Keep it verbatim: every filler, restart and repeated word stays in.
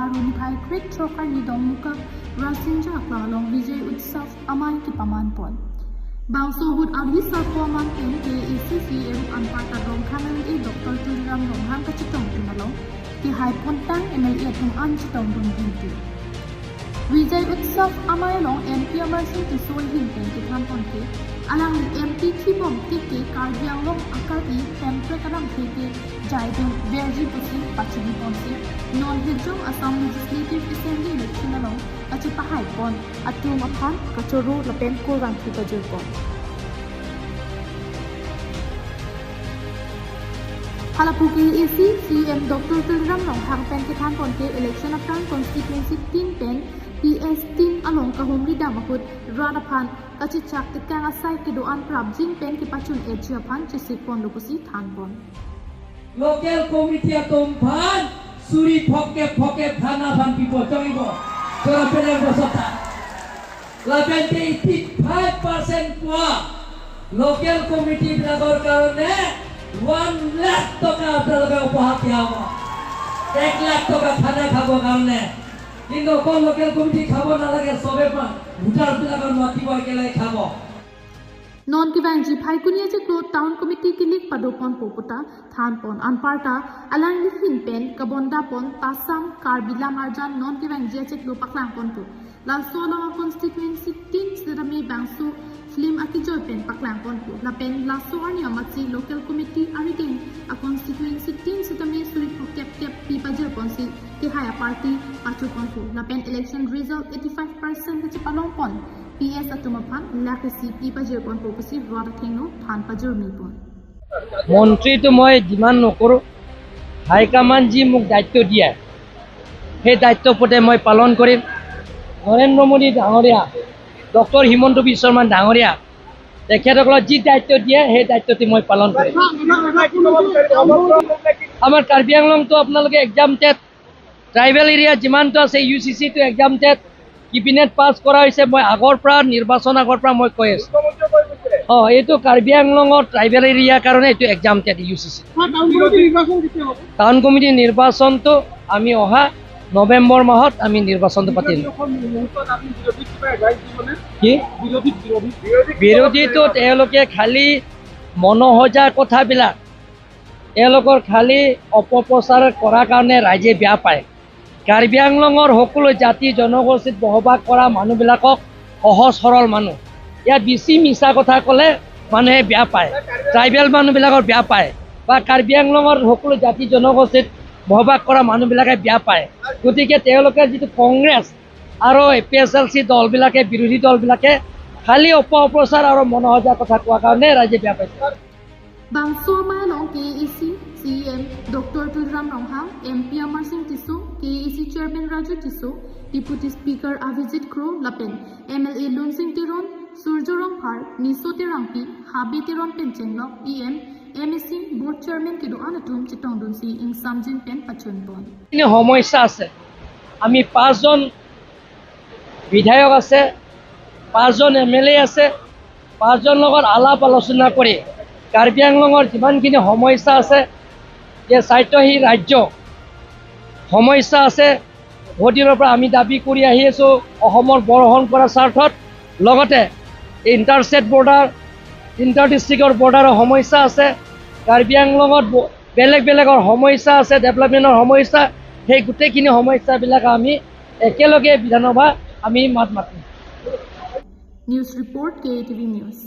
Arni phai krethrok arni Dongmukak Rasinja Aklang along Vijay Utsav amei kepaman pon. Bangso ahut arni sarpo aman pen K A A C C E M anparta Rongkhang M L A Doctor Tuliram Ronghang kachetongdun along kehai pontang M L A atum an chetongdun rinti. Vijay Utsav amei along M P Amarsing Tisso ahin pen kethan pon ke, alangli M P thibom tik ke Karbi Anglong akari Hemprek alamthe ke jaidun verji pusi pachini ponsi, non hejong Assam Legislative Assembly election along kachepahai pon atum aphan kachoro lapen kurvangthu pajir pon. Halapu K A A C C E M Doctor Tuliram Ronghang pen kethan pon ke election aphrang constituency tin pen P S tin along kahumri dam ahut rat aphan kachechak tekang asai kedo-an prapjin pen kepachun-etji aphan chesik ponlo pusi than pon. Local committee atum aphan suri phokep phokep thana aphan pipo chongpo. Chora peleng bosota. Lapen te eighty five percent pua local committee bilakor karone one lakh toka apnaloke upohar diya hobo. Ek lakh toka khana khabo karone. কিন্তু অকল local committee খাব নালাগে, সবে পা-, ভোটাৰ বিলাকৰ মাতিব, একেলগে খাব। Non kevangji Phaikuni achiklo town committee kilik pado ponpo puta than pon, anparta alangli ahin pen kabonda pon Tassang Karbi Lam Arjan non kevangji achiklo paklang ponpo. Laso along constituency tin sitame bangso film akejoi pen paklang ponpo. Lapen laso arni amatsi local committee arideng a constituency tin sitame suri phokep kep pi pajir ponsi kehai a party pacho ponpo. Lapen election result eighty five percent kachepalong pon P S atum aphan lakh isi pi pajir ponpo pusi rat athengno than pajirmi pon. মন্ত্ৰীটো মই ডিমাণ্ড নকৰোঁ। হাইকমাণ্ড যি মোক দায়িত্ব দিয়ে, সেই দায়িত্ব পথে মই পালন কৰিম। নৰেন্দ্ৰ মোদী ডাঙৰীয়া, ডক্টৰ হিমন্ত বিশ্ব শৰ্মা ডাঙৰীয়া, তেখেতসকলক যি দায়িত্ব দিয়ে, সেই দায়িত্বটি মই পালন কৰিম। আমাৰ কাৰ্বি আংলংটো আপোনালোকে এক্সামটেড, ট্ৰাইবেল এৰিয়া যিমানটো আছে, ইউ চি চিটো এক্সামটেড, কেবিনেট পাছ কৰা হৈছে। মই আগৰ পৰা, নিৰ্বাচন আগৰ পৰা মই কৈ আছোঁ। মুখ্যমন্ত্ৰীয়ে কৈ গৈছে। অ, এইটো কাৰ্বি আংলঙৰ ট্ৰাইবেল এৰিয়াৰ কাৰণে এইটো এক্সামটেড ইউ চি চি। ছাৰ, টাউন কমিটি নিৰ্বাচন কেতিয়া হ'ব? টাউন কমিটি নিৰ্বাচনটো আমি অহা নৱেম্বৰ মাহত আমি নিৰ্বাচনটো পাতিম। বিজেপি অসম মুহূৰ্তত আপুনি বিৰোধীক কিবা এডভাইচ দিবনে? কি? বিৰোধীক, বিৰোধীক। বিৰোধীটো তেওঁলোকে খালি মনোসজা কথাবিলাক, তেওঁলোকৰ খালি অপপ্ৰচাৰ কৰাৰ কাৰণে ৰাইজে বেয়া পায়। কাৰ্বি আংলঙৰ সকলো জাতি জনগোষ্ঠীত বসবাস কৰা মানুহবিলাকক সহজ সৰল মানুহ। ইয়াত বেছি মিছা কথা ক'লে মানুহে বেয়া পায়, ট্ৰাইবেল মানুহবিলাকৰ বেয়া পায় বা কাৰ্বি আংলঙৰ সকলো জাতি জনগোষ্ঠীত বসবাস কৰা মানুহবিলাকে বেয়া পায়। গতিকে তেওঁলোকে যিটো কংগ্ৰেছ আৰু এ পি এইচ এল চি দলবিলাকে, বিৰোধী দলবিলাকে খালি অপপ্ৰচাৰ আৰু মনোসজা কথা কোৱাৰ কাৰণে ৰাইজে বেয়া পাইছে। Bangso amei along K A A C C E M Doctor Tuliram Ronghang, M P Amarsing Tisso, K A A C Chairman Raju Tisso, Deputy Speaker Avijit Kro lapen M L A Lunsing Teron, Surjya Rongphar, Niso Terangpi, Habe Teron pen chenglok E M, M A C, Board Chairman kedo-an atum chetongdunsi ingsamjin pen pachun pon. এইখিনি সমস্যা আছে। আমি পাঁচজন বিধায়ক আছে, পাঁচজন M L এ আছে, পাঁচজন লগত আলাপ আলোচনা কৰি কাৰ্বি আংলঙৰ যিমানখিনি সমস্যা আছে, যে স্বায়ত্তশাসিত ৰাজ্য সমস্যা আছে, বহু দিনৰ পৰা আমি দাবী কৰি আহি আছোঁ অসমৰ বৰ্ডাৰখন কৰাৰ স্বাৰ্থত। লগতে ইণ্টাৰষ্টেট বৰ্ডাৰ, ইণ্টাৰ ডিষ্ট্ৰিক্টৰ বৰ্ডাৰৰ সমস্যা আছে, কাৰ্বি আংলঙত ব-, বেলেগ বেলেগৰ সমস্যা আছে, ডেভেলপমেণ্টৰ সমস্যা, সেই গোটেইখিনি সমস্যাবিলাক আমি একেলগে বিধানসভা আমি মাত মাতিম। News report, K A T V News.